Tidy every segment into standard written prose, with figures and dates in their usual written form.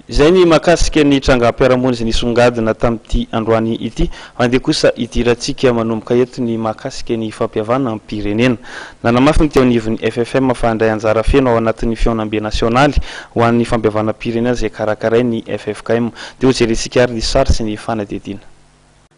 Izay ny mahakasika ny trangam-piarahamonina izay nisongadina tamin'ity androany ity. Andeha kosa hidirantsika manomboka eto ny mahakasika ny fampihavanam-pirenena. Nanamafy ny teo anivon'ny FFM fa handray anjara feno ao anatin'ny fihaonambe nasionaly ho an'ny fampihavanam-pirenena izay karakarain'ny ffkm. Dia hojerentsika ary ny sary sy ny fanadihadiana.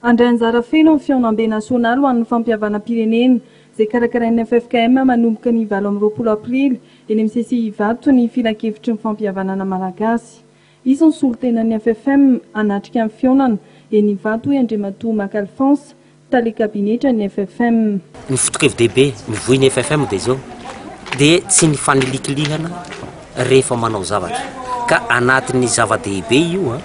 Handray anjara feno amin'ny fihaonambe nasionaly ho an'ny fampihavanam-pirenena izay karakarain'ny ffkm manomboka ny 28 aprily eny amin'ny CCI Ivato ny filankevitry ny fampihavanana malagasy. Hisy ny solontenan'ny ffm hanatrika ny fihaonana eny Ivato hoy Andriamatoa Maka Alphonse, tale kabinetran'ny ffm. Ny foto-kevi-dehibe mivoy ny ffm dia izao, dia tsy ny fanilikilihana rehefa manao zavatra ka anatin'ny zava-dehibe io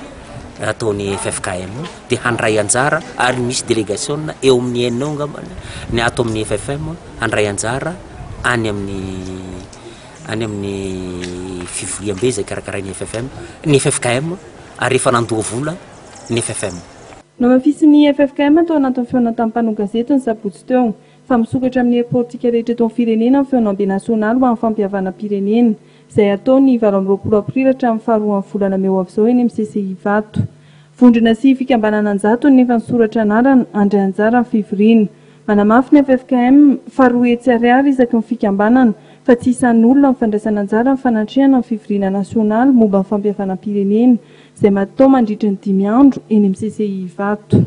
ataon'ny ffkm dia handray anjara ary misy delegasiona eo amin'ny enina eo angambany ny ato amin'ny ffm handray anjara any amin'ny any amin'ny fivoriambe izay karakarain'ny ffm ny ffkm ary efa nandoa vola ny ffm. Nohamafisin'ny ffkm tao anatin'ny fihaonana tamin'ny mpanao gazety ny sabotsy teo fa misokatra amin'ny hery politika rehetra eto amin'ny firenena ny fihaonambe nasionaly ho an'ny fampihavanam-pirenena izay hatao ny 28 aprily hatramin'ny faharoan'ny volana mey ho avy izao eny amin'ny CCI Ivato. Vondrona sy fikambanana an-jatony nefa nisoratra anarana handray anjara amin'ny fivoriana. Manamafy ny ffkm fa 200 ariary isaky ny fikambanana fa tsy isan'olona ny fandraisana anjara amin'ny fanatrehana ny fivoriana nasionaly momba ny fampihavanam-pirenena izay matao mandritry ny dimy andro eny amin'ny CCI Ivato.